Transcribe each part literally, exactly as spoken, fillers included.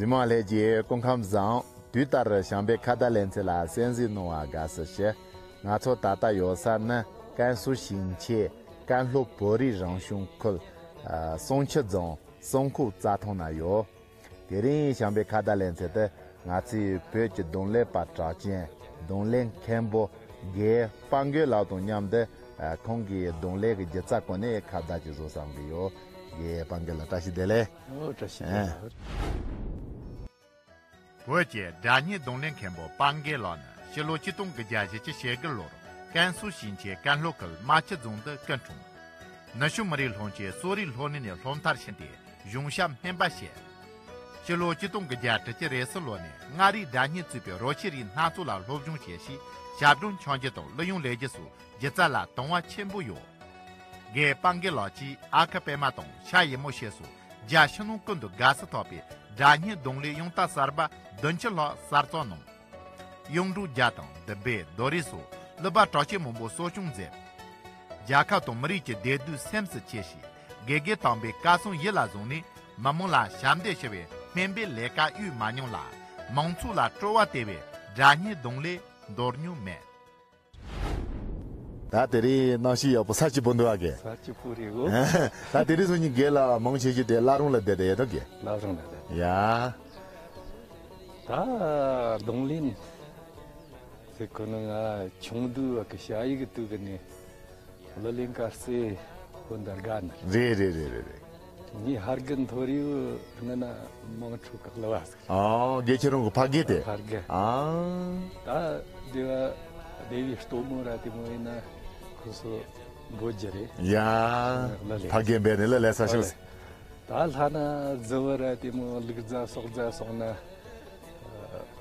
མི་མང་ལྷན་རྒྱས་སྐུ་ཁམས་བཟང་། དུས་ལྟར་བྱམས་པའི་ཁ་བརྡ་ལེ་ཚན་ལ་གསན་གཟིགས་གནང་བར་དགའ་བསུ་ཞུ། ང་ཚོ་ད་ལྟ་ཡོད་ས་ནི་ཀན་སུའུ་ཞིང་ཆེན་ཀན་ལྷོ་བོད་རིགས་རང་སྐྱོང་ཁུལ་ཨ་བསང་ཆུ་རྫོང་བསང་ཁོག་རྩྭ་ཐང་ན་ཡོད། དེ་རིང་བྱམས་པའི་ཁ་བརྡ་ལེ་ཚན་དུ་ང་ཚོའི་བོད་ཀྱི་རྡུང་ལེན་པ་གྲགས་ཅན་རྡུང་ལེན་མཁན་པོ་རྒན་དཔལ་མགོན་ལགས་དང་མཉམ་དུ་ཨ་ཁོང་གི་རྡུང་ལེན་གྱི་སྒྱུ་རྩལ་སྐོར་ནས་ཁ་བརྡ་ཅིག་བཟོ་བསམ་གྱི་ཡོད། རྒན་དཔལ་མགོན་ལགས་བཀྲ་ཤིས་བདེ་ལེགས། ཨོ་བཀྲ་ཤིས་བདེ་ལེགས། བོད་ཀྱི་སྒྲ་སྙན་རྡུང་ལེན་མཁན་པོ་དཔལ་མགོན་ལགས་ནི་ཕྱི་ལོ་ཆིག་སྟོང་དགུ་བརྒྱ་བཞི་བཅུ་ཞེ་དགུ་ལོར་ཀན་སུའུ་ཞིང་ཆེན་ཀན་ལྷོ་ཁུལ་རྨ་ཆུ་རྫོང་དུ་སྐུ་འཁྲུངས། ནུབ་ཕྱོགས་མི་རིགས་སློབ་ཆེན་གསོ་རིག་སློབ་གླིང་ནས་སློབ་མཐར་ཕྱིན་ཏེ་གཞུང་ཞབས་སྨན་པ་བྱས། ཕྱི་ལོ་ཆིག་སྟོང་དགུ་བརྒྱ་དྲུག་ཅུ་རེ་གསུམ་ལོ་ནས་མངའ་རིས་སྒྲ་སྙན་གཙོས་པའི་རོ་ཁྱི་རིགས་སྣ་ཚོགས་ལ་སློབ་སྦྱོང་བྱས་ཤིང་ཞབས་བྲོ་འཆང་རྒྱུ་དང་གླུ་དབྱངས་ལེན་རྒྱུ་སོགས་སྒྱུ་རྩལ་ལ་དང་བ་ཆེན་པོ་ཡོད། རྒན་དཔལ་མགོན་ལགས་ཀྱིས་ཨ་ཁུ་པད་མ་དང་ཤ་ཡི་མོ་བྱས་སོགས་རྒྱ་ཕྱི་ནང་ཀུན་ཏུ་དགའ་བསུ་ཐོབ་པའི་སྒྲ་སྙན་རྡུང་ལེན་དབྱངས་རྟ་གསར་པ་བདུན་ཅུ་ལྷག་གསར་རྩོམ་གནང་། གཡུང་དྲུང་རྒྱལ་དང་བདུད་བྷེ་རྡོ་རིང་སོགས་གླུ་པ་གྲགས་ཅན་མང་པོ་གསོ་སྐྱོང་མཛད། རྒྱལ་ཁབ་དང་མི་རིགས་ཀྱི་བདེ་སྡུག་སེམས་སུ་འཁྱེར་ཞིང་དགེ་རྒན་དམ་པའི་བཀའ་གསུང་ཡིད་ལ་བཟུང་ནས་མི་མང་ལ་ཞབས་འདེགས་ཞུ་བའི་སྨན་པའི་ལས་ཀ་གཡོལ་མ་མྱོང་ལ། མང་ཚོགས་ལ་སྤྲོ་བ་སྟེར་བའི་སྒྲ་སྙན་རྡུང་ལེན་འདོར་མྱོང་མེད། ད་དེ་རིང་གནམ་གཤིས་ཡག་པོ་ས་སྐྱིད་པོ་འདུག་ཨ་རྒན། ས་སྐྱིད་པོ་རེད་གོ། ད་དེ་རིང་སང་ཉིན་རྒན་ལགས་མང་ཆེ་ཤོས་དེ་བླ་རུང་ལ་བསྡད་དེ་ཡོད་དོ་རྒན། བླ་རུང་ལ་བསྡད། ཡ། ད་རྡུང་ལེན་ཟེར་ཁོ་ན་ང་ཆུང་དུས་བ་གི་ཞ་ཡི་གི་དུས་གི་ནས་གླུ་ལེན་དཀའ་སེ་ཁོ་འདར་དགའ་ནི། རེད་རེད་རེད་རེད་རེད། ངའི་ཕ་རྒན་མཐོ་རིས་ནི་ན་དམངས་ཁྲོད་གི་གླུ་བ་ཟིག་ཨ་དགེ་ཁྱེད་རང་གི་ཕ་རྒན་དེ། ཕ་རྒན། ཨ། ད་སྡེ་བ་སྡེ་བའི་སྟོད་མོ་ར་དེ་མོ་ཡིན་ན་ཁོ་ཚོ་འབོད་རྒྱུ་རེད། ཡ། གླུ་ལེན། ཕ་རྒན་འབད་ནས་གླུ་ལེན་ས་ཤོག་ད་ལྷ་ན་རྫི་བོ་ར་དེ་མོ་ལུག་རྫ་སོག་རྫ་སོང་ན་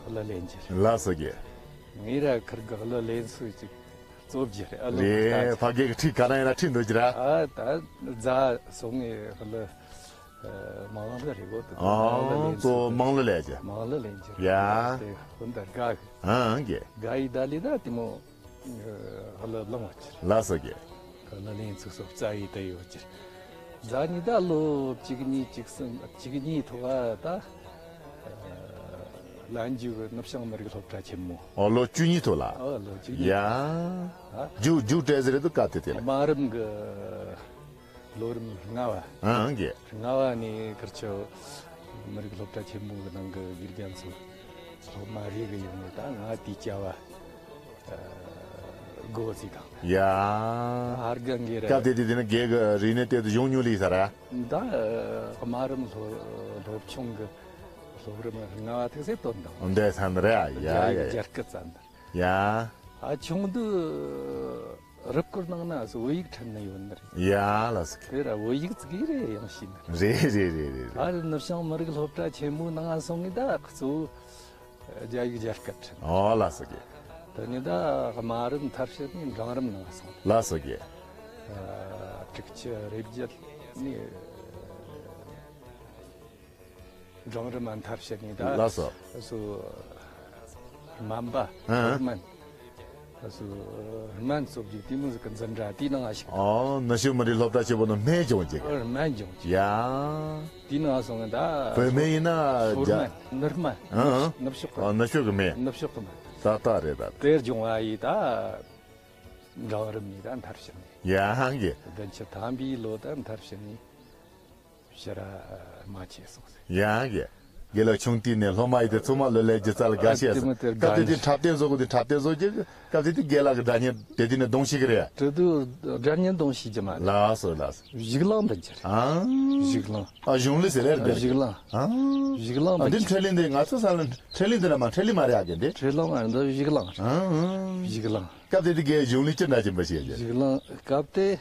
གླུ་ལེན་རྒྱུ་རེད། ལགས་སོ་རྒན། ངའི་ར་ཁུར་གི་གླུ་ལེན་སྲོལ་ཅིག་རྩོད་རྒྱུ་རེད། ཨ་ལོ། རེད། ཕ་རྒན་གི་ཁྲིད་ག་རང་ཡིན་ན་ཁྲིད་འདོད་ཀྱི་ར། ཨ་ད་རྫ་སོང་ངས་གླུ་མང་གླུ་རེད་གོ། ཨ་གཙོ་བོ་དམངས་གླུ་ལེན་རྒྱུ། དམངས་གླུ་ལེན་རྒྱུ་རེད། ཡ། དེ་ཧུན་ད་དགའ་གི། ཨང་རྒན། དགའ་ཡི་ད་ལི་ད་དེ་མོ་གླུ་བླངས་བ་ཅིར། ལགས་སོ་རྒན། གླུ་ལེན་ཚུགས་སོ་རྩ་ཡི་ད་ཡོད་ཅིར། རྫ་ནི་ད་ལོ་གཅིག་གཉིས་གཅིག་གསུམ་གཅིག་གཉིས་ཐོག་ཨ་ད་ལན་རྒྱུ་གི་ནུབ་བྱང་མི་རིགས་སློབ་གྲྭ་ཆེན་མོ། ཨོ་ལོ་བཅུ་གཉིས་ཐོག་ལ། ཨོ་ལོ་བཅུ་གཉིས། ཡ། ཨ། རྒྱུགས་རྒྱུགས་སྤྲད་ཟེར་རེད་འདུག་སྐབས་དེ་དེ་ལ། དམའ་རིམ་གི་ལོ་རིམ་ལྔ་བ། ཨང་རྒན། ལྔ་བ་ནས་ཁིར་ཆོ་མི་རིགས་སློབ་གྲྭ་ཆེན་མོ་གི་ནང་གི་དགེ་རྒན་ཚོ་སློབ་མ་རེ་གི་ཡོང་ནས་ད་ང་དེའི་བྱ་བ་སྒོ་ཟིག་དང་། ཡ། ཕ་རྒན་གི་རེད། སྐབས་དེ་དུས་དེ་ནི་རྒན་གི་རིག་གནས་དེ་དུ་གཞུང་ཉུང་ལི་ས་ར། ད་དམའ་རིམ་སློབ་སློབ་ཆུང་གི་སློབ་རིམ་ལྔ་བ་ཐུག་སེ་བཏོན་དང་། འདས་ས་ནི་རེད། ཡ་ཡ་ཡ། རྒྱ་སྐད་ཙམ་དང་། ཡ། ཨ་ཆུང་དུས་རུ་སྐོར་ནང་ན་སུ་བོད་ཡིག་ཁྲིད་ནི་ཡོད་ནི་རེད། ཡ་ལགས་སོ། དེ་ར་བོད་ཡིག་ཙི་གི་རེད་ཡང་ཤེས་ནི་རེད། རེད་རེད་རེད་རེད། ཨ་རི་ནུབ་བྱང་མི་རིགས་སློབ་གྲྭ་ཆེན་མོའི་ནང་སོང་ངི་ད་གཙོ་བོ་རྒྱ་ཡིག་རྒྱ་སྐད་ཁྲིད། ཨོ་ལགས་སོ་གི། དེ་ནི་ད་དམའ་རིམ་མཐར་ཕྱིན་ནི་འབྲིང་རིམ་ནང་སོང་། ལགས་སོ་གི། ཨ་དྲུག་ཅུ་རེ་བརྒྱད་ནི། འབྲིང་རིམ་མ་མཐར་ཕྱིན་ནས་ད། ལགས་སོ། སུ་སྨན་པ། ཨ། སྨན། སུ་སྨན་གསོ་རྒྱུ་དེ་མོ་ཟིག་གི་འཛིན་གྲྭ་དེའི་ནང་ང་ཞུགས། ཨོ་ནུབ་ཕྱོགས་མི་རིགས་སློབ་གྲྭ་ཆེན་པོ་ནང་སྨན་སྦྱོང་བྱེད་གི། སྨན་སྦྱོང་བྱེད། ཡ། དེའི་ནང་སོང་ངས་ད། བོད་སྨན་ཡིན་ན། སོར་རྒྱ། སྨན་ནུབ་སྨན། ཨ། ནུབ་ཕྱོགས་གི། ཨོ་ནུབ་ཕྱོགས་གི་སྨན། ནུབ་ཕྱོགས་གི་སྨན། ད་ལྟ་རེད་ད། དེ་སྦྱོང་བ་ཡིས་ད། འབྲིང་རིམ་ནས་ད་མཐར་ཕྱིན་ནས། ཡ་ཧང་གི། བདུན་ཅུ་ཐམ་པའི་ལོ་ད་མཐར་ཕྱིན་ནས། ཕྱིར་མ་ཆས་སོང་ཟེར། ཡང་གི། དགེ་ལགས་ཆུང་དུས་ནས་སློབ་མ་ཡིན་དེ་ཚང་མ་གླུ་ལེན་རྒྱུ་རྩལ་དགའ་ཤས་སོང་། སྐབས་དེ་དུས་འཁྲབ་སྟོན་བཟོ་དགོས་དུས་འཁྲབ་སྟོན་བཟོ་རྒྱུ། སྐབས་དེ་དུས་དགེ་ལགས་ཀྱི་སྒྲ་སྙན་དེ་དུས་ནས་གདོང་ཤེས་ཀྱི་རེད། དེ་དུས་སྒྲ་སྙན་གདོང་ཤེས་ཀྱི་མ་རེད། ལགས་སོ་ལགས་སོ། གཞུག་ལང་འདི་འགྱུར། ཨང་། གཞུག་ལང་། ཨ་གཞུང་ལུགས་ཟེར་ལེར་འདི། གཞུག་ལང་། ཨང་། གཞུག་ལང་། ཨ་འདི་འདི་འགྱུར། འཕྲིན་ལས་འདི་ང་ཚོ་ས་ལ་འཕྲིན་ལས་འདི་ན་མ་འཕྲིན་ལས་མ་རེད་ཨ་གི་འདི། འཕྲིན་ལས་མ་རེད་འདི་གཞུག་ལང་། ཨང་། གཞུག་ལང་། སྐབས་དེ་དུས་དགེ་གཞུང་ལུགས་ཅི་འདྲ་ཅིག་འབུ་ཤེས་ཀྱི། གཞུག་ལང་སྐབས་དེ།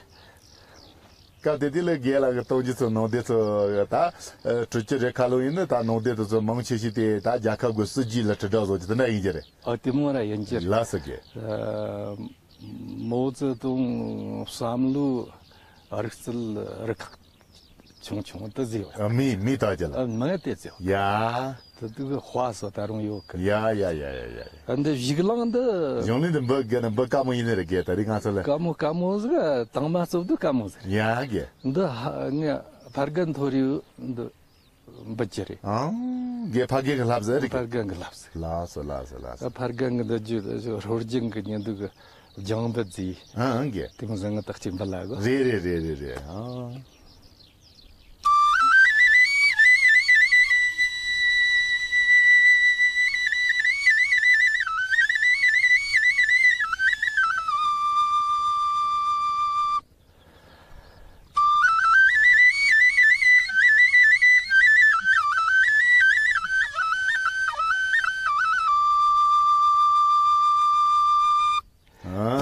སྐབས་དེ་དུས་ལ་རྒན་ལགས་ཀྱི་སྟོང་རྒྱུ་ཚོ་ནང་སྡེ་ཚོ་ད་དྲུག་ཅུ་རེ་ཁ་ལོ་ཡིན་ན་ད་ནང་སྡེ་དེ་ཚོ་མང་ཆེ་ཤོས་དེ་ད་རྒྱལ་ཁབ་ཀྱི་སྲིད་ཇུས་ལ་དྲིལ་བསྒྲགས་བཟོ་རྒྱུ་དེ་འདྲ་ཡིན་གྱི་རེད། ཨ་དེ་མོ་ར་ཡིན་གྱི་རེད། ལགས་སོ་རྒན། མའོ་ཙེ་ཏུང་བསམ་བློའི་རིག་རྩལ་རུ་ཁག་ཆུང་ཆུང་དུ་བཟོས་པ། མི་མི་ད་རྒྱ་ལ། མི་དེ་བཟོས། ཡ། དེ་དུས་ཀྱི་དཔའ་སོ་ད་རུང་ཡོད་གི། ཡ་ཡ་ཡ་ཡ་ཡ། ཨ་འདི་གཞུག་ལང་འདི། གཞུང་ལུགས་འདི་འབུ་རྒན་ནི་འབུ་དཀའ་མོ་ཡིན་ནི་རེད་རྒན། ད་རིང་ང་ཚོ་ལ། དཀའ་མོ་དཀའ་མོ་ཟིག་དང་མ་གཙོ་བོ་དཀའ་མོ་ཟིག་ཡ་རྒན། འདི་ཧ་ངས་ཕར་རྒན་མཐོ་རིས་འདི་འབུ་རྒྱུ་རེད། ཨང་། དགེ་ཕ་རྒན་གྱི་ལྷ་བཟང་རེད། ཕ་རྒན་གྱི་ལྷ་བཟང་། ལགས་སོ་ལགས་སོ་ལགས་སོ། ཕ་རྒན་གྱི་འདི་རྒྱུ་ཧོར་རྒྱན་གྱི་ཉིན་དུ་གི་ལྗང་འབུ་རྫི། ཨང་དགེ། དེ་མོ་ཟིག་ང་ཏག་ཅིག་འབུ་ལ་གོ། རེད་རེད་རེད་རེད་རེད། ཨང་།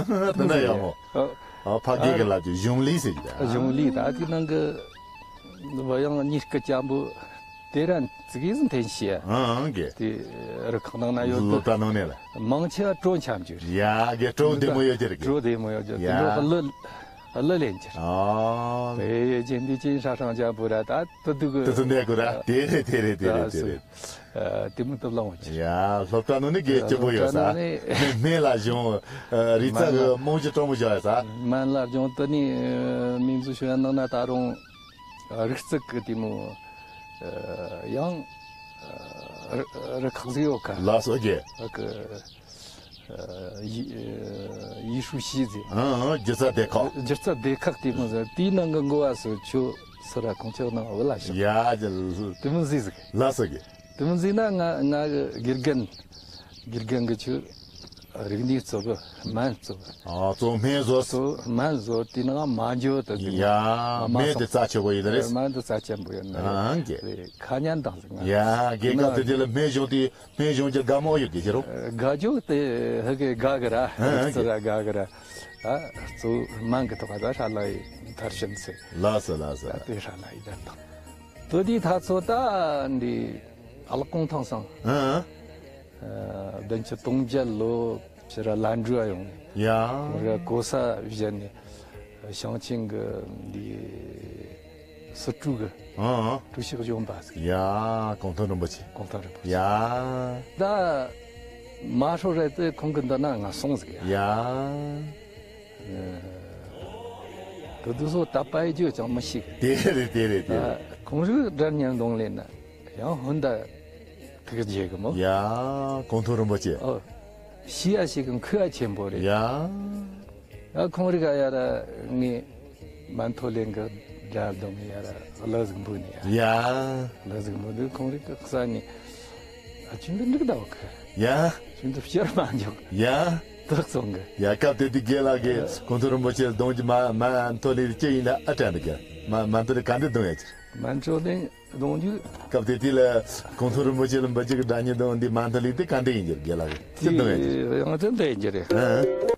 ཨ། དེ་འདྲ་ཡག་མོ། ཨ། ཨ། ཕ་རྒན་གྱི་ལབ་ཀྱི་གཞུང་ལས་ཟེར་གྱི་རེད། གཞུང་ལས་ད་དེ་ནང་གི་བུ་ཡང་གཉིས་ཀྱི་སྤྱང་པོ་དེ་ར་ཙི་གེ་ཟིག་འཐེན་ཤེས། ཨང་དགེ། དེ་རུ་ཁག་ནང་ན་ཡོད་སློབ་གྲྭ་ནང་ནས་ལ། མང་ཆེ་བ་གྲོ་འཆམ་རྒྱུ་རེད། ཡ་དགེ། གྲོ་བདེ་མོ་ཡོད་རྒྱུ་རེད་དགེ། གྲོ་བདེ་མོ་ཡོད་རྒྱུ་རེད། ཡ། དེ་འདྲ་གླུ་གླུ་ལེན་རྒྱུ་རེད། ཨ། དེ་ཡེ་ཅན་དེ་ཅན་ཧྲ་ཧྲང་སྤྱང་པོ་ར་ད་དུ་དུ་གི་དུ་དུ་འདས་གོ་ར། དེ་རེད་དེ་རེད་དེ་རེད་དེ་རེད། ཨ། དེ་མོ་དུ་ལོང་བ་ཅི། ཡ། སློབ་གྲྭ་ནང་ནི་དགེ་སྐྱིད་པོ་ཡོད་ས། སློབ་གྲྭ་ནང་ནི་སྨན་ལ་སྦྱོང་། ཨ། རིག་རྩལ་གི་རྨང་གཞི་སྤྲང་མོ་བཞག་ཡོད་ས། སྨན་ལ་སྦྱོང་དུ་ནི་མིང་འཛུགས་ཞུ་ཡ་ནང་ན་ད་རུང་རིག་རྩལ་གི་དེ་མོ་ཡང་རི་ཁག་ཟིག་ཡོད་ཀ། ལགས་སོ་དགེ། ཨ་ཀི། ཡི་ཡི་ཧྲུའུ་ཞི་ཟེར། ཨང་། སྒྱུ་རྩལ་སྡེ་ཁག་སྒྱུ་རྩལ་སྡེ་ཁག་དེ་མོ་ཟེར། དེའི་ནང་གི་འགོ་བ་སུ་ཆོ་སུ་ར་ཁོང་ཆོ་ནང་བུ་ལ་ཞོག་ཡ། དེ་མོ་ཟིག་ཟིག་ལགས་སོ་དགེ། དེ་མོ་ཟིག་ན་ང་ང་གི་དགེ་རྒན། དགེ་རྒན་གི་ཆོ་རིག་གནས་གཙོ་བོ་སྨན་གཙོ་བོ། ཨ། གཙོ་སྨན་བཟོ། གཙོ་སྨན་བཟོ་དེ་ནང་མ་འཇོ་དུ་ཟིག་ཡ། སྨན་དེ་རྩ་ཆེ་བོ་ཡིན་ནི་རེད། སྨན་དེ་རྩ་ཆེན་པོ་ཡིན་ནི་རེད། ཨང་དགེ། ཁ་ཉན་དང་ཟིག་ང་། ཡ། དགེ། སྐབས་དེ་དུས་ལ་སྨན་གཞུང་དེ། སྨན་གཞུང་གི་དགའ་མོ་ཡོད་ཀྱི་ཕྱིར་རོ། དགའ་རྒྱུ་དེ་ཧི་གེ་དགའ་གི་ར། ཨ། ཧི་ཙི་ར་དགའ་གི་ར། ཨ། གཙོ་སྨན་གི་ཐོག་ད་ཧྲ་ལ་ཡི་མཐར་ཕྱིན་ཚེ། ལགས་སོ་ལགས་སོ། ད་དེ་ཧྲ་ལ་ཡི་ད་དང་། དོ་དེའི་ཐ་ཚོ་ད་འདི་ཨ་ལགས་གུང་ཐང་སང་། ཨ། བདུན་ཅུ་དོན་བརྒྱད་ལོ་ཕྱི་ར་ལན་གྲུ་ཡོང་། ཡ། ར་གོ་ས་བཞེས་ནས། ཞིང་ཆེན་གི་འདི་སྲིད་གྲོས་གི་ཨང་། གྲོས་ཞིག་གཞོན་པ་ཟིག་ཡ། གུང་ཐང་རིན་པོ་ཆེ། གུང་ཐང་རིན་པོ་ཆེ། ཡ། ད་མ་ཧྲོ་རེད་དེ་ཁོང་གི་འདི་ན་ང་སོང་ཟིག་ཡ། ཡ། དུ་དུ་སོ་ད་པའི་རྒྱུ་ཅང་མི་ཤེས་གི། དེ་རེད་དེ་རེད་དེ་རེད། ད་ཁོང་རིག་སྒྲ་སྙན་གདོང་ལེན་ན་ཡང་ཧོན་ད། ཐུགས་རྗེ་གི་མོ། ཡ། གུང་ཐང་རིན་པོ་ཆེ། ཨོ། ཤི་ཡ་ཞིག་གི་མཁས་ཡ་ཆེན་པོ་རེད། ཡ། ཡ། ཁོང་རིག་ཡ་ར་ངས་མན་ཐོ་ལེན་གི་དགྲ་གདོང་ཡ་ར་གླུ་ཟིག་འབུལ་ནས་ཡ། ཡ། གླུ་ཟིག་འབུལ་དུས་ཁོང་རིག་གི་ས་ནས་ཨ་ཆུ་འདི་འགྲིག་ད་བ་གི། ཡ། ཆུ་འདི་བཤེར་མ་འཇོག་ཡ། དག་སོང་གི། ཡ། སྐབས་དེ་དུས་རྒན་ལགས་ཀྱིས་གུང་ཐང་རིན་པོ་ཆེ་གདོང་གི་མ་མན་ཐོ་ལེན་ཅི་ཡིན་ན་ཨ་དྲན་འདུག་གི། མ་མན་ཐོ་ལེན་ག་འདི་གདོང་ཡ་ཅི། མན་ཐོ་ལེན། གདོང་རྒྱུད། སྐབས་དེ་དུས་ལ་གུང་ཐང་རིན་པོ་ཆེ་ལ་འབུལ་རྒྱུ་གི་སྒྲ་སྙན་གདོང་འདི་མན་ཐོ་ལེན་དེ་ག་འདྲ་ཡིན་གྱི་རྒན་ལགས་ཀྱིས་ཅི་གདོང་ཡིན་གྱི། ཡང་ཅི་འདྲ་ཡིན་གྱི་རེད། ཨ།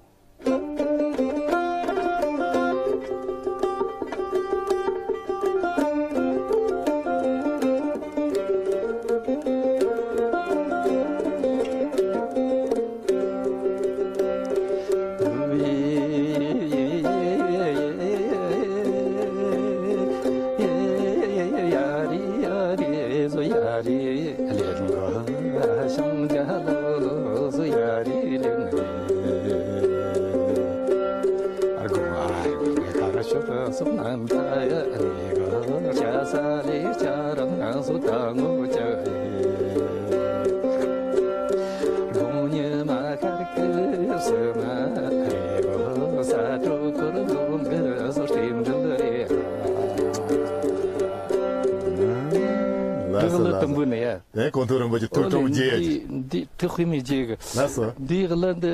ལགས་སོ་ལགས་སོ། དུམ་བུ་ནི་ཡ། དེ་གུང་ཐང་རིན་པོ་ཆེ་ཐུགས་ཀྲུང་རྒྱས་ཀྱི། འདི་ཐུགས་དཔེ་མི་རྒྱས་གི། ལགས་སོ། འདིའི་གླུ་འདི་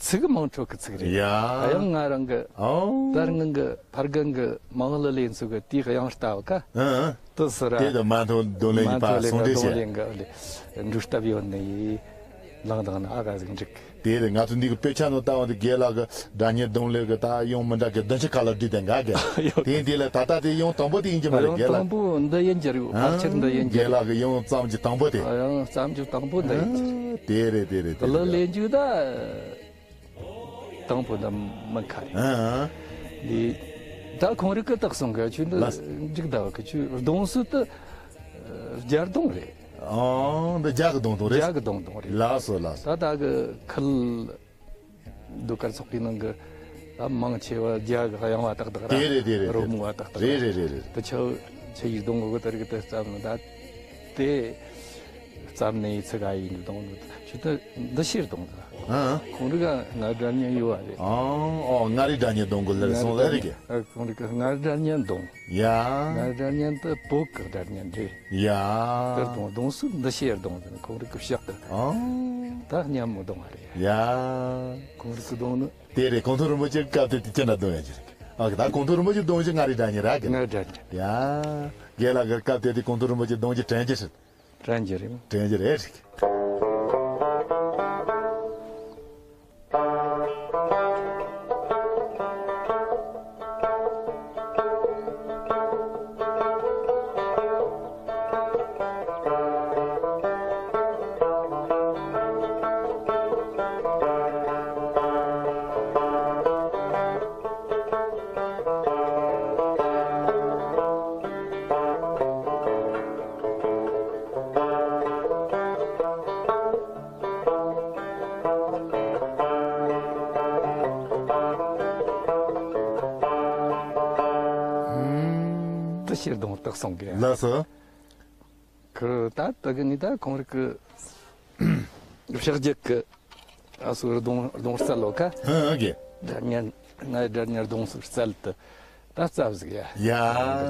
ཚིག་མང་དྲགས་གི་ཚིག་རེད། ཡ། ཡང་ང་རང་གི། ཨོ། ད་རུང་གི་ཕ་རྒན་གི་མང་གླུ་ལེན་ཚུལ་གི་དེའི་དབྱངས་ལྟ་བ་ཀ། ཨ་ཨ། དུ་སི་ར། དེ་ད་མན་ཐོ་གདོང་ལེན་གྱི་ཕ་སོང་འདྲེ་བྱས། གདོང་ལེན་གི་འགྲོ་སྟབས་ཡོད་ནི་ཡིན། ལང་དང་ན་ཨ་ག་ཟིག་འགྲིག་དེ་རེད། ང་ཚོ་འདི་གི་དཔེ་ཆ་ནང་ལྟ་བ་དེ་རྒན་ལགས་ཀྱི་སྒྲ་སྙན་གདོང་ལེན་གྱི་ད་དབྱངས་མི་འདྲ་གི་བདུན་ཅུ་ཁ་ལ་བསྒྲིགས་ཏེ་འགའ་གི། ཡོད། དེ་འདི་ལ་ད་ལྟ་དེ་དབྱངས་དང་པོ་དེ་ཡིན་གྱི་མ་རེད། དབྱངས་རྒན་ལགས། དང་པོ་འདི་ཡིན་གྱི་རེད། ཨ། ཕལ་ཆེར་འདི་ཡིན་གྱི་རྒན་ལགས་ཀྱི་དབྱངས་བརྩམས་རྒྱུ་དང་པོ་དེ། ཨ། དབྱངས་བརྩམས་རྒྱུ་དང་པོ་འདི་ཡིན་གྱི་རེད། ཨ། དེ་རེད་དེ་རེད་དེ་རེད། གླུ་ལེན་རྒྱུ་ད། དང་པོ་འདི་མི་ཁ་རེད། ཨ། འདི་ད་ཁོང་རིག་གི་དག་སོང་གི་ཆུ་འདི། ལགས། འགྲིག་ད་བ་གི་ཆུ་གདོང་སུ་དུ་རྒྱ་གདོང་རེད། ཨང་། འདི་རྒྱ་གི་གདོང་དུ་རེད། རྒྱ་གི་གདོང་དུ་རེད། ལགས་སོ་ལགས་སོ། ད་ད་གི་ཁུལ་ཟློས་གར་ཚོགས་པའི་ནང་གི་ད་མང་ཆེ་བ་རྒྱ་གི་དབྱངས་བ་ཏག་ཏག་ར། དེ་རེད་དེ་རེད། རོལ་མོ་བ་ཏག་ཏག་ར། རེད་རེད་རེད་རེད། དུ་ཆུ་ཆུ་ཡི་གདོང་གི་དེ་རིག་དུ་བརྩམས་ནི་ད། དེ་རྩ་ནས་ཚིག་ག་ཡིན་གཏོང་ནི་ཆུ་ད་འདི་ཕྱིར་གཏོང་ད། ཨ། ཁོང་རིག་ང་སྒྲ་སྙན་ཡོད་བ་རེད། ཨ། ཨོ། ང་རིག་སྒྲ་སྙན་གཏོང་དགོས་ལ་སོང་ལ་རིག་གི། ཨ། ཁོང་རིག་ང་སྒྲ་སྙན་གཏོང་། ཡ། ང་སྒྲ་སྙན་དུ་བོད་ཀྱི་སྒྲ་སྙན་རེད། ཡ། དེར་གཏོང་གཏོང་སུ་འདི་ཕྱིར་གཏོང་ཁོང་རིག་གི་ཕྱག་ཏུ། ཨ། ད་སྙན་མོ་གཏོང་བ་རེད། ཡ། ཁོང་རིག་གི་གཏོང་ནི། དེ་རེད། གོང་ཐུབ་རིན་པོ་ཆེ་སྐབས་དེ་དུས་ཅི་འདྲ་གཏོང་ཡ་ཅི་རེད། ཨ། ད་གོང་ཐུབ་རིན་པོ་ཆེ་གཏོང་རྒྱུ་ང་རིག་སྒྲ་སྙན་ར་གི། ང་སྒྲ་སྙན། ཡ། རྒན་ལགས་ཀྱི་སྐབས་དེ་དུས་གོང་ཐུབ་རིན་པོ་ཆེ་གཏོང་རྒྱུ་དྲན་གྱི་རེད། དྲན་གྱི་རེད། དྲན་གྱི་རེད། དུ་ཕྱིར་གཏོང་བརྟག་སོང་གི། ལགས་སོ། ཁུར་ད་ལྟ་གི་ནི་ད་ཁོང་རིག་གི་ཕྱག་རྒྱུད་གི་ཨ་སུ་རྡུང་རྡུང་རྩལ་ལོ་ཁ། ཧ་གི། སྒྲ་སྙན་ང་སྒྲ་སྙན་རྡུང་སུ་རྩལ་དུ་ད་རྩ་བཟིག་ཡ། ཡ།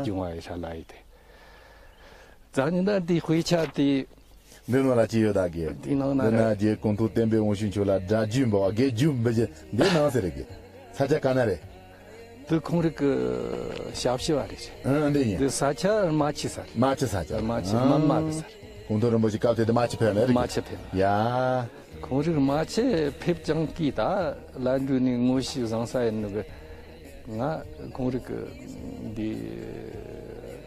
སྒྲུང་བ་ཡི་ཧྲ་ལ་ཡི་དེ། རྩ་ཉིན་ད་དེའི་དཔེ་ཆ་དེ། འདི་ནང་ལ་ཅི་ཡོད་ད་གི། དེའི་ནང་ན་འདི་ན་རེད། རྗེ་གོང་ཐུབ་བསྟན་པའི་དབང་ཕྱུག་མཆོག་ལ་སྒྲ་རྒྱུད་འབུལ་བ་དགེ་རྒྱུད་འབུལ་རྒྱུ་འདི་ནང་ཟེར་གི། ས་ཆ་ག་ན་རེད། དུ་ཁོང་རིག་གི་ཞབས་ཕྱི་བ་རེད། ཨ། འདི་ཡིན། དུ་ས་ཆ་རྨ་ཆུ་ས་རེད། རྨ་ཆུ་ས་ཆ། རྨ་ཆུ། ཨ། མན་མ་གི་ས་རེད། གོང་ཐུབ་རིན་པོ་ཆེ་སྐབས་དེ་དུ་རྨ་ཆུ་ཕེབས་ལེ་རེད། རྨ་ཆུ་ཕེབས། ཡ། ཁོང་རིག་རྨ་ཆུ་ཕེབས་ཀྱང་གིས་ད་ལན་འགྲུལ་ནས་ངོ་ཤེས་བཟང་ས་ཡིན་ནོ་གི། ང་ཁོང་རིག་གི་འདི་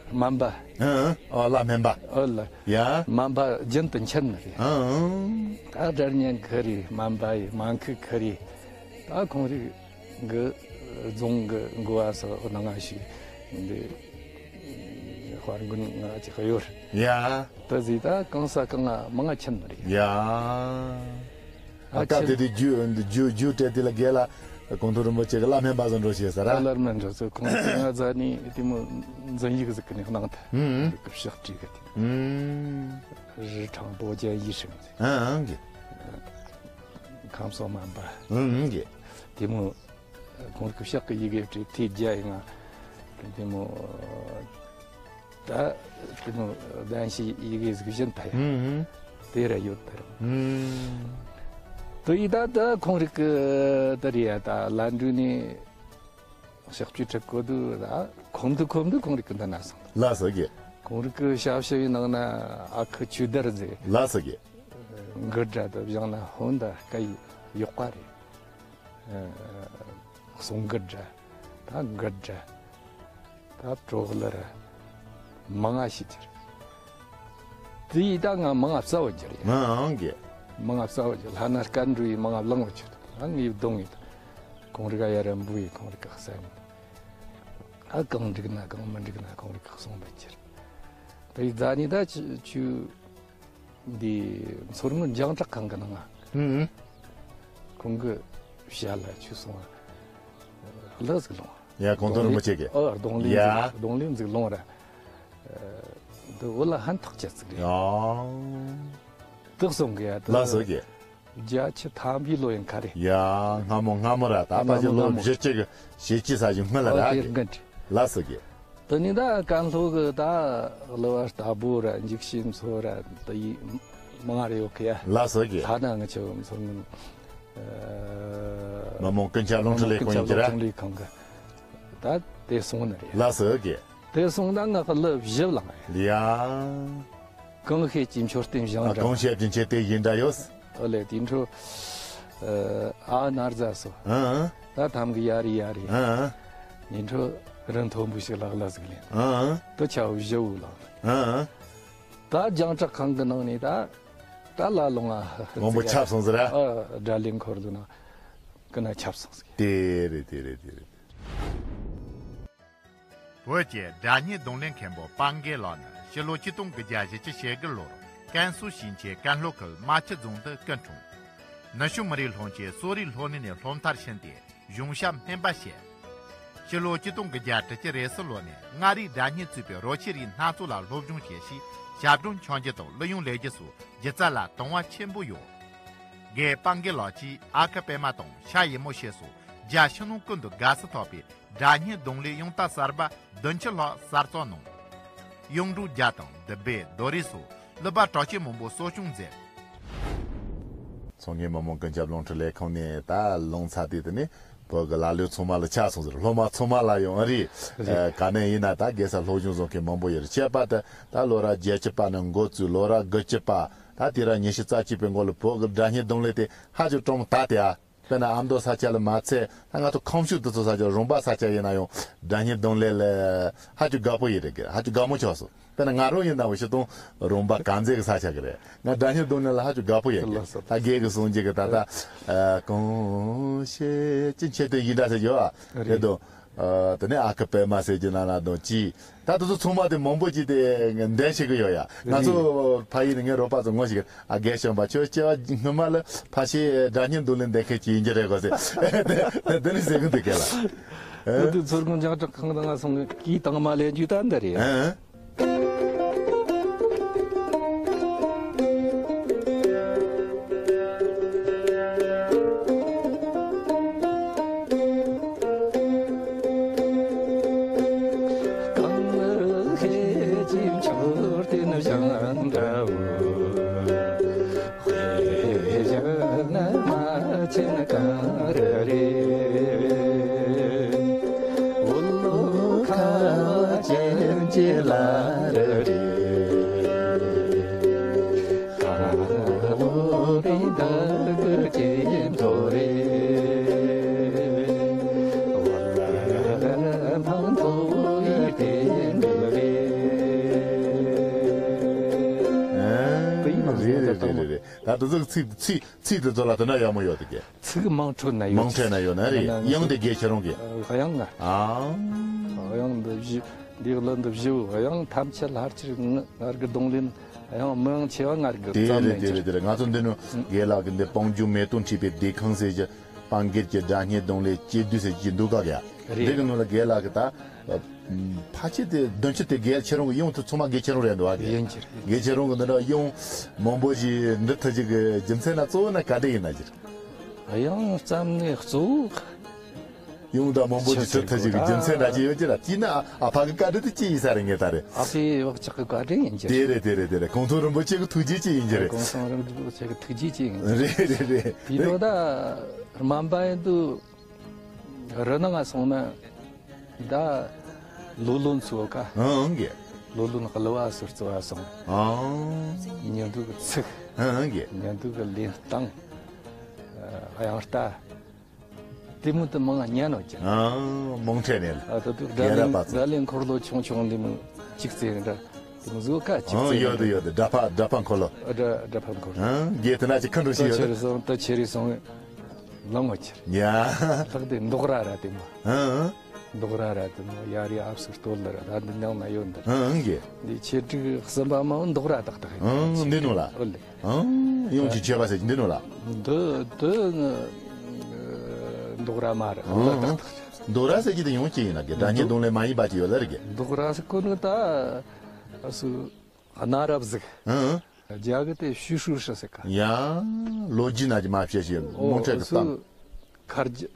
སྨན་པ། ཨ། ཨ། ཨོ་ལ་སྨན་པ། ཨོ་ལ། ཡ། སྨན་པ་རྒྱུན་དུ་མཁྱེན་ནི་རེད། ཨ། ཨ། ད་སྒྲ་སྙན་ཁི་རེད། སྨན་པ་ཡི་སྨན་ཁུ་ཁི་རེད། ད་ཁོང་རིག་གི་རྫོང་གི་འགོ་བ་སོགས་ནང་ང་ཞིག་འདི་དཔལ་མགོན་ང་ཅིག་ཡོད། ཡ། ད་ཟིག་ད་གང་ས་གང་ང་མང་ང་ཁྱིམ་རེད། ཡ། ཨ། ཨ་ཁ་ཁྱིམ་དེ་དེ་རྒྱུ་རྒྱུ་རྒྱུ་སྤྲད་དེ་ལ་རྒན་ལགས་གོང་ཐུབ་རིན་པོ་ཆེ་གི་བླ་སྨན་པ་ཚོ་འགྲོ་ཤེས་ས་ར། བླ་སྨན་འགྲོ་ཚོ་ཁོང་ཚོ་ང་ཟ་ནི་དེ་མོ་འཛིན་ཡིག་ཟིག་གི་ནི་གནང་ཐལ། ཧུམ། ཕྱག་བྲིས་གི་དེ། ཧུམ། རི་ཁྲང་པོ་ཅན་ཡི་ཧྲིང་ཟེར། ཨང་གི། ཁམས་སོག་སྨན་པ། ཨང་གི། དེ་མོ། ཁོང་རིག་ཕྱག་གི་ཡི་གེ་བྲིས་ཐེ་རྒྱ་ཡི་ང་། དེ་མོ། ད་དེ་མོ་གདན་ཞུ་ཡི་གེ་ཟིག་བཞིན་ད་ཡ། ཨུམ། དེ་ར་ཡོད་ད་ར། ཨུམ། དུ་ཡི་ད་ད་ཁོང་རིག་གི་ད་རེད་ཡ། ད་ལན་འགྲུལ་ནས་ཕྱག་བཅུ་ཁྲི་གོ་དུ་ད་ཁོམ་དུ་ཁོམ་དུ་ཁོང་རིག་གི་འདི་ན་སོང་། ལགས་སོ་རྒན། ཁོང་རིག་གི་ཞབས་ཞུ་ཡི་ནང་ན་ཨ་ཁུ་ཆོས་དར་ཟེར། ལགས་སོ་རྒན། མགུར་སྒྲ་དུ་བཞག་ན་ཧོན་ད་སྐད་ཡོག་པ་རེད། གསུང་མགུར་འདྲ། ད་མགུར་འདྲ། ད་གྲོགས་ལ་ར། མང་ང་ཤི་ཅིར། དེ་ཡི་ད་ང་མང་ང་རྩ་བོ་རྒྱུ་རེད། ཨང་གི། མང་ང་རྩ་བོ་རྒྱུ་ལྷ་ན་སྐད་འགྲོ་ཡི་མང་ང་བླང་བོ་ཅིར། ཨང་ངི་གདོང་ཡི། ཁོང་རི་ག་ཡ་ར་འབུ་ཡི་ཁོང་རི་ག་ས་ཡི། ཨ་གང་འགྲིག་ན་གང་མི་འགྲིག་ན་ཁོང་རི་ག་གསུང་བོ་ཅིར། དེ་ཡི་ཛ་ནི་ད་ཆུ་ཆུ། འདི་མཚོ་སྔོན་རྒྱང་བསྒྲགས་ཁང་གི་ནང་ང་། ཧུམ། ཁོང་གི་ཞལ་ལ་ཆུ་སོང་བ་ལགས་ཟིག་ལོང་། ཡ་གོང་ཐུབ་རིན་པོ་ཆེ་གི། ཨ་རྡུང་ལེན་ཡ། ཟིག་རྡུང་ལེན་ཟིག་ལོང་ར། འདི་འོ་ལ་ཧན་ཐག་ཆད་ཟིག་རེད། ཡ། དག་སོང་གི་ཡ་དག་ལགས་སོ་གི། བརྒྱ་ཆ་ཐམ་པའི་ལོ་ཡིན་ཁ་རེད། ཡ་སྔ་མོ་སྔ་མོ་ར་ད་ཕ་ཞིག་ལོ་བཞི་བཅུ་གི་ཞེ་ཅི་ས་ཞིག་སྔོན་ལ་ར་གི། ལགས་སོ་གི། དེ་ནི་ད་ཀན་ལྷོ་གི་ད་གླུ་བ་ལྟ་བུ་ར་འཇིགས་བྱེད་མཚོ་ར་དེ་ཡི་མང་རེ་ཡོད་གི་ཡ། ལགས་སོ་གི། ཐ་ན་ང་ཆོ་མཚོ་སྔོན། མི་མང་ཀུན་ཁྱབ་རླུང་འཕྲིན་ལས་ཁང་ཡིན་གྱི་ར། རླུང་འཕྲིན་ལས་ཁང་གི་ད་དེ་སོང་ནི་རེད། ལགས་སོ་གི། དེ་སོང་ན་ང་གི་གླུ་བཞི་བླངས་ཡ། གང་ཤེས་ཀྱི་མཆོད་རྟེན་བཞེངས་འདྲ། གང་ཤེས་ཀྱི་མཆོད་རྟེན་བཞེངས་འདྲ་ཡོད། ཨོ་ལེ་དེ་འཕྲོ། ཨ་ནར་ཛ་སོ། ཨ། ད་ཐམ་གི་ཡ་རི་ཡ་རི། ཨ། ཉིན་འཕྲོ་རི་མཐོན་པོ་ཞིག་ལག་ལ་ཟིག་ལེན། ཨ། དུ་ཆ་བཞི་བོ་ལག། ཨ། ད་རྒྱང་བསྒྲགས་ཁང་གི་ནང་ནས་ད། ད་ལ་ལོང་ང་། མང་པོ་ཁྱབ་སོང་ཟེར་ར། ཨ་སྒྲ་ལེན་འཁོར་འདུག་ན། ཀི་ན་ཁྱབ་སོང་ཟིག་དེ་རེད་དེ་རེད་དེ་རེད། བོད་ཀྱི་སྒྲ་སྙན་རྡུང་ལེན་མཁན་པོ་པང་གེ་ལགས་ནི་ཕྱི་ལོ་ཆིག་སྟོང་དགུ་བརྒྱ་བཞི་བཅུ་ཞེ་དགུ་ལོར་ཀན་སུའུ་ཞིང་ཆེན་ཀན་ལྷོ་ཁུལ་རྨ་ཆུ་རྫོང་དུ་སྐུ་འཁྲུངས། ནུབ་བྱང་མི་རིགས་སློབ་ཆེན་གསོ་རིག་སློབ་གླིང་ནས་སློབ་མཐར་ཕྱིན་ཏེ་གཞུང་ཞབས་སྨན་པ་བྱས། སྤྱི་ལོ་ཆིག་སྟོང་དགུ་བརྒྱ་དྲུག་ཅུ་རེ་གསུམ་ལོ་ནས་མངའ་རིས་སྒྲ་སྙན་གཙོས་པའི་རོལ་ཆས་རིགས་སྣ་ཚོགས་ལ་སློབ་སྦྱོང་བྱས་ཤིང་ཞབས་བྲོ་འཆང་རྒྱུ་དང་གླུ་དབྱངས་ལེན་རྒྱུ་སོགས་སྒྱུ་རྩལ་ལ་དང་བ་ཆེན་པོ་ཡོད། རྒན་སྤང་རྒན་ལགས་ཀྱིས་ཨ་ཁུ་པད་མ་དང་ཤ་ཡི་མོ་ཞེས་སོགས་རྒྱ་ཕྱི་ནང་ཀུན་ཏུ་དགའ་བསུ་ཐོབ་པའི་སྒྲ་སྙན་རྡུང་ལེན་དབྱངས་རྟ་གསར་པ་བདུན་ཅུ་ལྷག་གསར་རྩོམ་གནང་། གཡུང་དྲུང་རྒྱལ་དང་འདུ་སྦས་རྡོ་རིང་སོགས་གླུ་པ་གྲགས་ཅན་མང་པོ་གསོ་སྐྱོང་མཛད། ཚོང་ངེ་མི་མང་ཀུན་ཁྱབ་རླུང་འཕྲིན་ལས་ཁང་ནས་ད་རླུང་ཚ་དེ་དེ་ནི་བོད་ཀྱི་ལ་ལོ་ཚང་མ་ལ་ཆགས་སོང་ཟེར། སློབ་མ་ཚང་མ་ལ་ཡང་རེད། རེད། ཨ། ག་ནས་ཡིན་ན་ད་དགེ་ས་སློབ་སྦྱོང་བཟོ་མཁན་མང་པོ་ཡོད་རེད། ཁྱད་པར་དུ་ད་ལོ་རབས་བརྒྱད་ཅུ་པ་ནས་འགོ་བཙུགས་ལོ་རབས་དགུ་བཅུ་པ། ད་དེ་རབས་ཉི་ཤུ་རྩ་གཅིག་པའི་འགོ་ལ་བོད་ཀྱི་སྒྲ་སྙན་རྡུང་ལེན་དེ་ཧ་ཅང་གྲུང་མོ་ད་དེ་ཨ། དཔེར་ན་ཨ་མདོ་ས་ཆ་ལ་མ་ཚད་ད་ང་ཚོ་ཁམས་ཕྱོགས་དེ་ཚོ་ས་ཆ་རོང་པ་ས་ཆ་ཡིན་ན་ཡང་སྒྲ་སྙན་རྡུང་ལེན་ལ་ཧ་ཅང་དགའ་པོ་ཡོད་རེད། ཧ་ཅང་དགའ་མོ་ཆགས་སོང་། དཔེར་ན་ང་རང་ཡིན་ན་འོ་ཤི་དང་རོང་པ་དཀར་མཛེས་ཀྱི་ས་ཆ་གི་རེད། ང་སྒྲ་སྙན་རྡུང་ལེན་ལ་ཧ་ཅང་དགའ་པོ་ཡོད་གི། ལགས་སོ། ད་རྒན་གྱིས་གསུང་རྒྱུ་གི་ད་ལྟ་ཨ། གང་བྱེད་ཅི་བྱེད་དུ་ཡིན་འདྲ་ཟེར་གྱི་ཡོད་ཨ། རེད། དེ་དང་། ཨ། དེ་ནས་ཨ་ཁུ་པད་མ་ཟེར་གྱི་ན་ན་དང་ཅི། ད་དེ་ཚོ་ཚང་མ་དེ་མང་པོ་ཅིག་དེ་འདོན་བྱེད་ཀྱི་ཡོད་ཡ། ང་ཚོ་ཕ་ཡུལ་ནས་ངའི་རོགས་པ་ཚོ་ངོ་ཤེས་ཀྱི། ཨ། རྒན་གཞོན་པ་ཁྱོད་སྐྱེ་བ་སྔོན་མ་ལ་ཕ་ཤེས་སྒྲ་སྙན་རྡུང་ལེན་འདོན་མཁན་ཅིག་ཡིན་གྱི་རེད་གོ་ཟེར། དེ་དེ་ནི་ཟེར་གི་འདུག་གས་ལ། ཨ། ང་ཚོ་མཚོ་སྔོན་རྒྱང་བསྒྲགས་ཁང་ནང་སོང་གི་དང་མ་ལེན་རྒྱུ་ད་འདི་རེད། ཨ། གང་ལ་ཤེས་ཀྱི་མཆོད་རྟེན་བཞེངས་འདྲ་བོ། དཔེ་བཞག་ན་མ་ཆེན་གངས་རི་རེད། འོ་ལོ་ཁ་བ་ཅན་གྱི་བླ་རི་རེད། དཀར་པོ་རི་དྭགས་ཀྱི་སྐྱེས་ཕོ་རེད། འོ་ལ་འཕང་མཐོ་བའི་སྟེང་དུ་རེད། ཨ། རེད་རེད་རེད་རེད། ད་དེ་ཚོ་ཚིག་ཚིག་ཚིག་དེ་ཚོ་ལ་དོན་དག་ཡག་མོ་ཡོད་དེ་གས། ཚིག་མང་འཕྲོད་ན་ཡོད། མང་འཕྲོད་ན་ཡོད་ན་རེད། ན་ན་དབྱངས་དེ་གས་ཁྱེད་རང་གི། དབྱངས་ང་། ཨ། དབྱངས་འདི་བཞི། འདི་གླུ་འདི་བཞི་བོ་དབྱངས་ཐམས་ཅད་ལྷར་ཆེར་ང་ངར་གི་གདོང་ལེན། དབྱངས་མི་དབྱངས་ཆེ་བ་ངར་གི་དེ་རེད། རྩོམ་དེ་རེད། དེ་རེད། ང་ཚོ་འདི་ནུ་རྒན་ལགས་ཀྱི་འདི་སྤང་རྒྱུ་མེ་ཏོག་འཁྲིགས་པའི་སྡེ་ཁང་ཟེར་གྱི་སྤང་སྒེར་གྱི་སྒྲ་སྙན་གདོང་ལེན་སྐྱེ་དུས་ཟེར་གྱི་འདུག་ག་ག་ཡ། རེད། འདི་གི་ནང་ལ་རྒན་ལགས་ཀྱི་ད། ཕལ་ཆེར་དེ་བདུན་ཅུ་དེ་རྒན་ཁྱེད་རང་གི་དབྱངས་དེ་ཚང་མ་རྒན་ཁྱེད་རང་རེད་འདུག་ཨ། རྒན་ཁྱེད་རང་གི་འདི་འདྲ་དབྱངས་མང་པོ་ཞིག་འབྲི་ཐུབ་རྒྱུ་གི་རྒྱུ་མཚན་ན་གཙོ་བོ་ན་ག་འདྲ་ཡིན་ན་ཞིག་དབྱངས་བརྩམས་ནས་གཙོ་བོ། དབྱངས་དང་མང་པོ་ཞིག་འབྲི་ཐུབ་རྒྱུ་གི་རྒྱུ་མཚན་འདྲ་ཅིག་ཡོད་ཀྱི་ལ། དེས་ན་ཨ་ཕ་གི་བཀའ་དྲིན་དེ་ཅི་ཡིན་ས་རེད་ངས་ད་རེད། ཨ་ཕའི་བག་ཆགས་ཀྱི་བཀའ་དྲིན་ཡིན་གྱི། དེ་རེད། དེ་རེད། དེ་རེད། གོང་ཐུག་རིན་པོ་ཆེ་གི་ཐུགས་རྗེ་ཅིག་ཡིན་གྱི་རེད། གོང་ཐུག་རིན་པོ་ཆེ་གི་ཐུགས་རྗེ་ཅིག་ཡིན་གྱི་རེད། རེད་རེད་རེད། དེ་འདྲ་ད་སྨན་པ་ཡིན་དུས། རི་ནང་ང་སོང་ན་ད་ལོ་ལོན་ཚོ་ཀ། ཨང་གི། ལོ་ལོན་གླུ་བ་ཟུར་ཚོ་བ་སོང་། ཨང་། ཉན་དུ་གི་ཚིག་ཨང་གི། ཉན་དུ་གི་ལེན་སྟངས། ཨ། དབྱངས་རྟ། དེ་མོ་དེ་མང་ང་ཉན་ནོ་ཀྱང་། ཨང་། མང་ཁྲེ་ནས། ཨ། ད་དུ་རྒན་རབས་པ་ཚོ། སྒྲ་ལེན་འཁོར་ལོ་ཆུང་ཆུང་འདི་མོ་གཅིག་ཙེ་འདྲ། དེ་མོ་བཟོ་ཀ་གཅིག་ཨང་། ཙེ་ཡོད་དུ་ཡོད་དུ། སྒྲ་ཕག་སྒྲ་ཕག་འཁོར་ལོ། ཨ། སྒྲ་སྒྲ་ཕག་འཁོར་ལོ། ཨང་། རྒན་དེ་ན་ཅིག་ཁ་འགྲོ་ཞིག་ད་ཡོད་ཆེ་དུ། རེ་སོང་། ད་ཆེ་རེ་སོང་། ལང་བ་ཆེར། ཡ། ལྷག་དེ་མདོག་ར་ར་དེ་མོ། ཨང་། མདོག་ར་ར་དེ་མོ་ཡ་རི་ཨབ་སུ་སྟོད་ལ་ར་ད་འདི་ནང་ན་ཡོད་འདི། ཨང་གི། འདི་ཆེ་དྲུག་གསུམ་པ་མ་མདོག་ར་ཏག་ཏག་ཡིན། ཨང་། འདི་ནོ་ལ། ཨོ་ལེ། ཨང་། ཡོང་ཅི་ཆེ་བ་ཟེར་གྱི་འདི་ནོ་ལ། འདི་འདི་མདོག་ར་མ་ར་ཨང་། ཏག་ཏག་ཆེ། མདོག་ར་ཟེར་གྱི་དེ་ཡོང་ཅི་ཡིན་ན་གི། སྒྲ་སྙན་རྡུང་ལེན་མ་ཡིན་པ་ཅི་ཡོད་ལ་རེད་གི། མདོག་ར་ཟེར་གོ་ནི་ད་ཨ་སུ། གནའ་རབས་ཟིག་ཨང་། རྒྱ་གི་དེ་ཞུ་ཧྲུའུ་ཧྲི་ཟེར་ག། ཡ། ལོ་རྒྱུས་ན་ཅི་མ་བཤད་ཞིག་མོ་ཨོ་ཁྲ་གི་སུ་སྟངས། ཁ་རྒྱུག་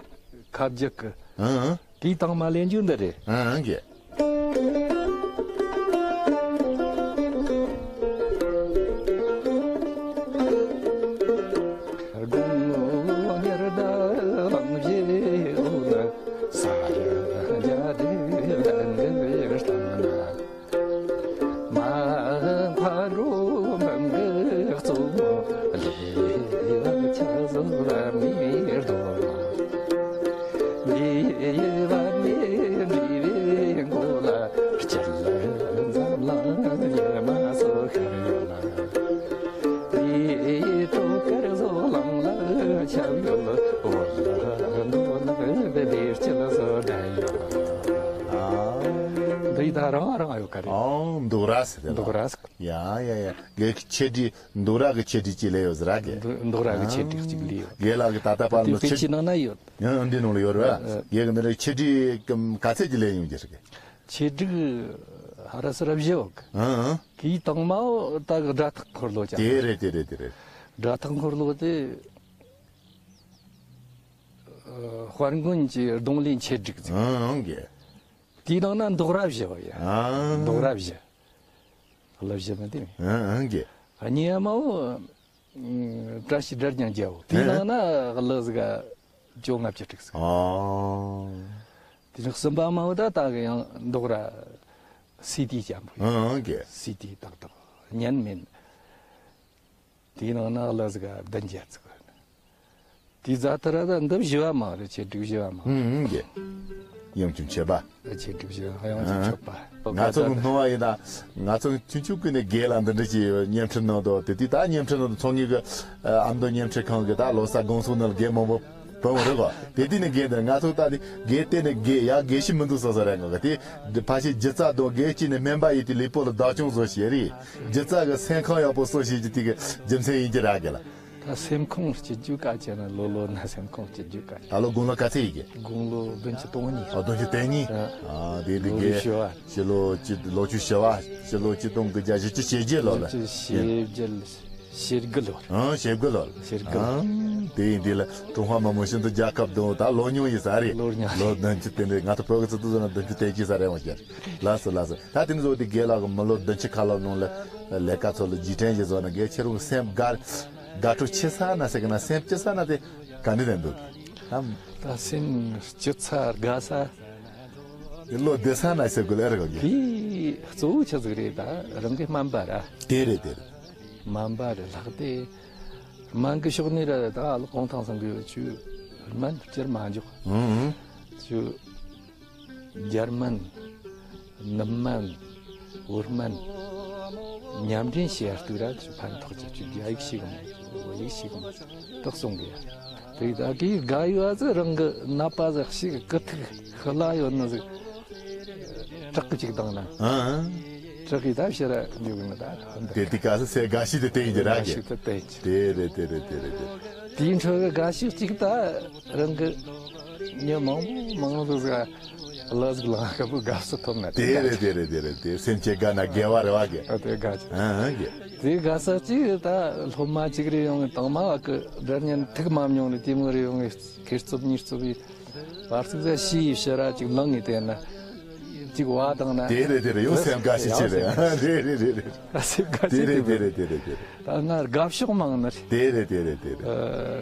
ཁ་རྒྱུག་གི། ཨང་། དེའི་སྟངས་མ་ལེན་རྒྱུ་འདི་རེད། ཨང་གི། དགུང་ལོ་ཉེར་བརྒྱད་ལང་བཞེས་འོ་ན། ས་ར་རྒྱ་དེ་ལ་འགྲིལ་བའི་སྟངས་ན། མ་ཕ་རོ་མང་གི་གཙོ་མོ་ལས་ལ་ཆ་བཟོ་ལ་མི་རྡོ་ལ། མི་བ་མི་འདྲི་བའི་མགོ་ལ་སྤྱིར་ལ་འཛམ་ལ་ཉི་མ་སོ་ཤར་ཡོད་ལ། མི་གྲོ་དཀར་བཟོ་ལང་ལ་ཆབ་ཡོད་ལ། འོ་ལ་མདོ་ལ་བེ་བེ་སྤྱི་ལ་བཟོ་འདྲ་ཡོད་ལ། འདི་ད་རང་རང་ཡོད་ག་རེད། ཨང་། མདོག་ར་ཟེར་དེ་ལ། མདོག་ར་ཟེར། ཡ་ཡ་ཡ། དགེ་གི་ཆེད་སྒྲིག་མདོག་ར་གི་ཆེད་སྒྲིག་ཅིག་ལས་ཡོད་ཟེར་ར་གི། མདོག་མདོག་ར་གི་ཆེད་སྒྲིག་ཅིག་ལས་ཡོད། དགེ་ལགས་ཀྱི་ད་ལྟ་བར་དེ་ནི་དཔེ་ཆེད་ཆའི་ནང་ན་ཡོད། ཡང་འདི་ནང་ལ་ཡོད་ར། ཨ། དགེ་གི་འདི་རེད། ཆེད་སྒྲིག་ག་ཚད་ཀྱི་ལས་ཡོང་གི་རེད་གི། ཆེད་སྒྲིག་ཧ་ར་སི་ར་བཞི་ཡོད་གི། ཨང་ཨང་། གི་དང་མ་འོ་ད་གི་སྒྲ་ཐག་འཁོར་ལོ་ཅང་། དེ་རེད་དེ་རེད་དེ་རེད། སྒྲ་ཐག་འཁོར་ལོ་དེ། ཨ། དཔལ་མགོན་གྱི་གདུང་ལེན་ཆེད་སྒྲིག་ཟེར། ཨང་ཨང་གི། དེའི་ནང་ན་མདོག་ར་བཞི་བ་ཡ། ཨང་། མདོག་ར་བཞི། གླུ་བཞི་མ་དེ་མིན། ཨང་ཨང་གི། གཉིས་མ་བོ། ཨ། བཀྲ་ཤིས་སྒྲ་སྙན་རྒྱལ་བོ། དེའི་ནང་ན་གླུ་ཟིག་བཅོ་ལྔ་བཅུ་དྲུག་ཟིག། ཨང་། དེ་ནས་གསུམ་པ་མ་བོ་ད་ད་གི་ཡང་མདོག་ར་སི་ཏི་ཅན་པོ་ཡ། ཨང་ཨང་གི། སི་ཏི་ཏག་ཏག་ཉན་མིན། དེའི་ནང་ན་གླུ་ཟིག་བདུན་བརྒྱ་ཙིག། དེའི་རྫ་ཐ་ར་ད་འདི་བཞི་བ་མ་རེད། ཆེད་སྒྲིག་བཞི་བ་མ། ཧུམ་ཧུམ་གི། ཡང་ཅུང་ཆེ་བ། ཆེད་སྒྲིག་བཞི་བ་ཡང་ཅུང་ཆེ་བ། ང་ཚོ་གི་སྣང་བ་ཡིན་ན། ང་ཚོ་ཆུང་ཆུང་ཀུན་ནས་དགེ་ལ་འདི་འདྲ་ཅིག་བརྙན་འཕྲིན་གནང་དོ། དེ་དུས་ད་བརྙན་འཕྲིན་གནང་དོ་ཚོང་ངེས་གི། ཨ་མདོ་བརྙན་འཕྲིན་ཁང་གི་ད་ལོ་གསར་དགོང་ཚོགས་ནང་ལ་དགེ་མང་པོ་བུད་རེད་གོ། དེ་དུས་ནས་དགེ་འདི་ང་ཚོ་ད་དེ་དགེ་བལྟས་ནས་དགེ་ཡ་དགེ་ཞིག་མི་འདུག་བསམ་བསམ་རེད་གོ་གི། དེ་ཕལ་ཆེར་སྒྱུ་རྩལ་དང་དགེ་སྐྱིད་ནས་སྨན་པ་ཡིན་དུས་ལུས་པོ་ལ་བདག་སྐྱོང་བཟོ་བྱེད་རེད། སྒྱུ་རྩལ་གི་སེམས་ཁམས་ཡག་པོ་གསོ་བྱེད་ཀྱི་དེ་གི་རྒྱུ་མཚན་ཡིན་གྱི་ར་གི་ལ། ད་སེམས་ཁོང་སྐྱིད་རྒྱུ་ག་ཅེ་ན། ལོ་ལོ་ན་སེམས་ཁོང་སྐྱིད་རྒྱུ་ག་ཅེ། ད་ལོ་དགུང་ལོ་ག་ཚད་ཡིན་གྱི། དགུང་ལོ་བདུན་ཅུ་དོན་གཉིས། ཨ། བདུན་ཅུ་དོན་གཉིས། ཨ། ཨ། དེ་དེ་ལོ་གི་རེ་ཞུ་བ། ཕྱི་ལོ་ཅི་ལོ་ཆུ་ཞི་བ། ཕྱི་ལོ་ཆིག་སྟོང་དགུ་བརྒྱ་བཞི་བཅུ་ཞེ་བརྒྱད་ལོ་ལ། བཞི་བཅུ་ཞེ་བརྒྱད། ཞེ་དགུ་ལོ། ཨང་། ཞེ་དགུ་ལོ་ལ། ཞེ་དགུ་ལོ། ཨང་། དེ་ཡིན་དུས་ལ་ཀྲུང་ཧྭ་མི་དམངས་སྤྱི་མཐུན་རྒྱལ་ཁབ་དང་ད་ལོ་ཉུང་ཡིན་ས་རེད། ལོ་ཉུང་། ལོ་བདུན་ཅུ་དེ་འདྲའི་ང་ཚོ་བོད་ཀྱི་ཚོ་དུ་ཟེར་ན་བདུན་ཅུ་དོན་གཅིག་ས་རེད་འོང་ཀྱང་། ལགས་སོ་ལགས་སོ། ད་དེ་ནས་བཟོ་དེ་དགེ་ལགས་ཀྱི་མི་ལོ་བདུན་ཅུ་ཁ་ལོ་ནང་ལ་ལས་ཀ་ཚོ་ལ་རྗེས་དྲན་ཞིག་བཟོ་ན། དགེ་ཁྱེད་རང་གི་སེམས་དགའ་དགའ་སྤྲོ་ཆེ་ས་ན་ཟེར་གི་ན། སེམས་སྐྱིད་ས་ན་དེ་ག་འདྲ་རེད་འདུག་ཨམ། ད་སེམས་སྐྱིད་ས་དགའ་ས། བློ་བདེ་ས་ན་ཟེར་དགོས་ལ་རེ་གོ་གི། དེ་གཙོ་བོ་ཆི་ཟིག་རེད། ད་རང་གི་སྨན་པ་ར། དེ་རེད་དེ་རེད། སྨན་པ་རེད་ལྷག་དེ། སྨན་གི་ཕྱོགས་ནས་ར་ད་གུང་ཐང་སང་གི་ཆུ་སྨན་སྤྱིར་མ་འཇོག་ཨང་ཨང་། ཆུ། རྒྱ་སྨན། ནུབ་སྨན། བོད་སྨན། མཉམ་འབྲེལ་བྱེད་ཡ་ལྟོས་ར་ཕན་ཐོགས་ཀྱི་ཅིག་རྒྱ་ཡིག་ཤེས་གམ། བོད་ཡིག་ཤེས་གམ་དག་གསུང་གི་ཡ། དེ་ད་གི་དགའ་ཡོད་ཨ་ཙི། རང་གི་ནད་པ་ཟིག་ཞིག་གི་ཐུག་ཤི་ལ་ཡོད་ནི་ཟིག་བྲག་གི་ཅིག་བཏང་ན། ཨང་། བྲག་གི་ད་ཕྱི་ར་འཇུག་གི་མི་ད་འདི། དེ་དེ་ག་ས་སེ་དགའ་ཤོས་དེ་བསྟན་གྱི་ར་གི། དགའ་ཤོས་དེ་བསྟན་གྱི། དེ་རེད་དེ་རེད་དེ་རེད་དེ། དེའི་འཕྲོ་གི་དགའ་ཤོས་ཅིག་ད་རང་གི་མྱི་མང་པོ་མང་པོ་ཟིག་ལ་ཟིག་ལངས་ཁ་པོ་དགའ་བསུ་ཐོབ་ན་དེ་དེ་རེད་དགའ་དེ་རེད་དེ་རེད་དེ། སེམས་ཅན་དགའ་ན་དགེ་བ་རེད་བ་གི། ཨ་དེ་དགའ་ཅིག་ཨ་ཨ་གི། དེ་དགའ་ས་ཅིག་ད་སློབ་མ་ཅིག་རེ་ཡོང་གི་དང་མ་བ་གི་སྒྲ་སྙན་ཐུག་མ་མྱོང་ནི་དེ་མོ་རེ་ཡོང་གི། ཁེར་རྩུབ་གཉིས་རྩུབ་ཡི་བར་ཚིགས་ཟ་ཤི་ཡི་ཕྱི་ར་ཅིག་ལངས་ངེས་དེ་ན་ཅིག་བ་དང་ན། དེ་རེད་དེ་རེད། ཡང་སེམས་དགའ་ཤི་ཅི་རེད། ཡང་སེམས་དགའ་ཤི། རེད་རེད་རེད་རེད། ཨ་སེམས་དགའ་ཤི་དེ་རེད་དེ་རེད་དེ་རེད་དེ་རེད། ད་ང་དགའ་ཕྱོགས་མང་ནི་རེད། དེ་རེད་དེ་རེད་དེ་རེད། ཨ་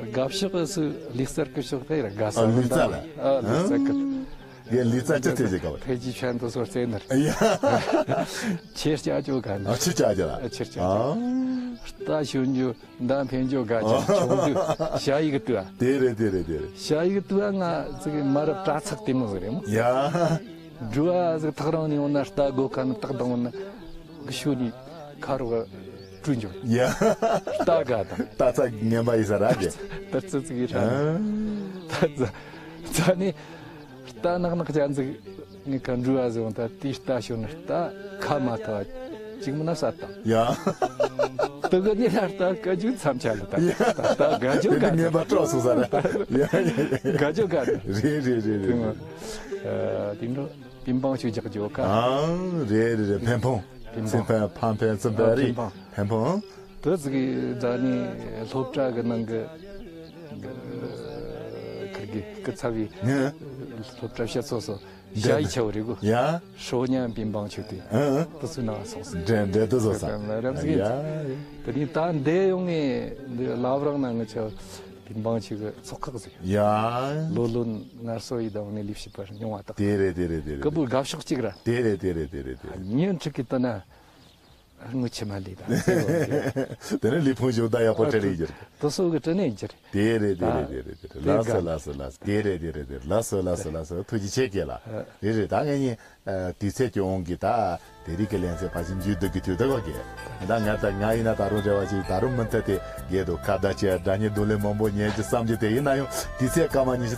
དགའ་ཕྱོགས་སུ་ལུས་རྩལ་གི་ཕྱོགས་དེ་ར་དགའ་ས། ཨ་ལུས་རྩལ་ལ། ཨ་ལུས་རྩལ་གི། ཡ་ལུས་རྩལ་ཅི་ཚེ་ཅི་ག་བ། ཐེ་ཇི་ཆན་དུ་སོར་རྩེ་ནི་རེད། ཡ། ཆེར་བྱ་ཅོ་ག་ནི། ཨ་ཆེར་བྱ་ཅོ་ལ། ཨ་ཆེར་བྱ་ཅོ། ཨ་རྟ་ཞོན་རྒྱུ། མདའ་འཕེན་རྒྱུ་དགའ་ཅན་ཆུང་དུས་ཞ་ཡི་གི་དུས་ཨ། དེ་རེད་དེ་རེད་དེ་རེད། ཞ་ཡི་གི་དུས་ཨ་ང་ཅིག་མ་རབས་སྐྲ་ཚག་དེ་མོ་ཟིག་རེད་མོ། ཡ། འགྲོ་ཨ་ཟིག་ཐག་རིང་ནས་ཡོང་ན་རྟ་སྒོ་ཁ་ནས་ཐག་བཏང་ན་གི་ཤུ་ནི་ཁ་རོག་ག་བྲུས་འཇོག་ཡ། རྟ་དགའ་དང་། རྟ་ཚ་ངན་པ་ཡི་ས་ར་གི། ད་ཙི་ཙི་གི་ར། ཨ། ད་ཙ་ཙ་ནི། རྟ་ནག་ནག་ཅན་ཟིག་ངས་ག་འགྲུལ་བ་ཟེར་འོང་། ད་དེའི་རྟ་ཤོར་ན་རྟ་ཁ་མ་ཐག་ཅིག་མིན་ན་བསད་བཏང་། ཡ། དུ་གི་ནི་ན་རྟ་བཀའ་བརྒྱུད་མཚམས་ཆད་ལ་ད། ཡ། ད་དགའ་རྒྱུ་དེ་དགའ་འདི་ངན་པ་སྤྲོག་སོང་ས་ར། ཡ་ཡ་ཡ། དགའ་རྒྱུ་དགའ་ནི། རེད་རེད་རེད་རེད། དེ་ནོ། ཨ་དེ་འགྲོ་པིན་པང་ཆུ་རྒྱག་རྒྱུ་ཁ། ཨང་། རེད་རེད་རེད། ཕན་ཕུང་། པིན་ཚིམ་ཕན་ཕན་ཕན་ཚིམ་ཕན་རེད། པིན་པང་། ཕན་ཕུང་། དེ་ཟིག་གི་ད་ནི་སློབ་གྲྭ་གི་ནང་གི་ཁིར་གི་སྐུ་ཚབ་བི་ངས་སློབ་གྲྭ་བཤད་ཚོ་སོ་ཞ་ཡི་ཆེ་བ་རེད་གོ། ཡ། ཧྲོ་ཉན་པིན་པང་ཆུ་དེ། ཨ་ཨ། དེ་ཚོའི་ནང་སོང་སོང་། འདྲེ་འདྲེ་དེ་བཟོ་ས། རམ་ཟིག་ཡ། དེ་ནི་ད་འདས་ཡོང་ངས་འདི་ལབ་རང་ན་ང་ཆ་པིན་པང་ཆུ་གི་ཚོགས་ཁག་ཟིག་ཡ། ལོ་ལོ་ངར་སོ་ཡི་དང་ནི་ལས་བྱེད་པར་མྱོང་བ་དག་དེ་རེད་དེ་རེད་དེ་རེད། ཀི་པུ་དགའ་ཕྱོགས་གཅིག་ར། དེ་རེད་དེ་རེད་དེ་རེད་དེ་རེད། ཉིན་ཁྲི་གི་ལྟ་ན། རྔུལ་ཆུ་མ་ལས་དང་། དེ་ནས་ལུས་ཕུང་ཞོག་ད་ཡག་པོ་ཨ་སྤྲད་ལེ་ཡོད། དེ་སོ་གི་སྤྲད་ནས་ཡོད། དེ་རེད་དེ་རེད་དེ་རེད་དེ་རེད། ལགས་སོ་ལགས་སོ་ལགས་སོ། དེ་རེད་དེ་རེད་དེ་རེད། ལགས་སོ་ལགས་སོ་ལགས་སོ། ཐུགས་རྗེ་ཆེ་གེ་ལ། རེད་རེད། ད་ངེད་གཉིས་དུས་ཚོད་ཀྱི་དབང་གིས་ད་དེ་རིང་གི་ལན་ཚད་ཕལ་ཆེར་མཇུག་བསྡུ་གི་དུས་ད་གོ་གེ། ད་ང་ད་ང་ཡིན་ན་ད་རུང་རེ་བ་ཞིག་ད་རུང་མུ་མཐུད་དེ་རྒྱས་འདུག་ཁ་བརྡ་བྱས་སྒྲ་སྙན་རྡུང་ལེན་མང་པོ་ཉན་གྱི་བསམ་གྱི་དེ་ཡིན་ན་ཡང་དུས་ཚོད་སྐར་མ་ཉི་ཤུ།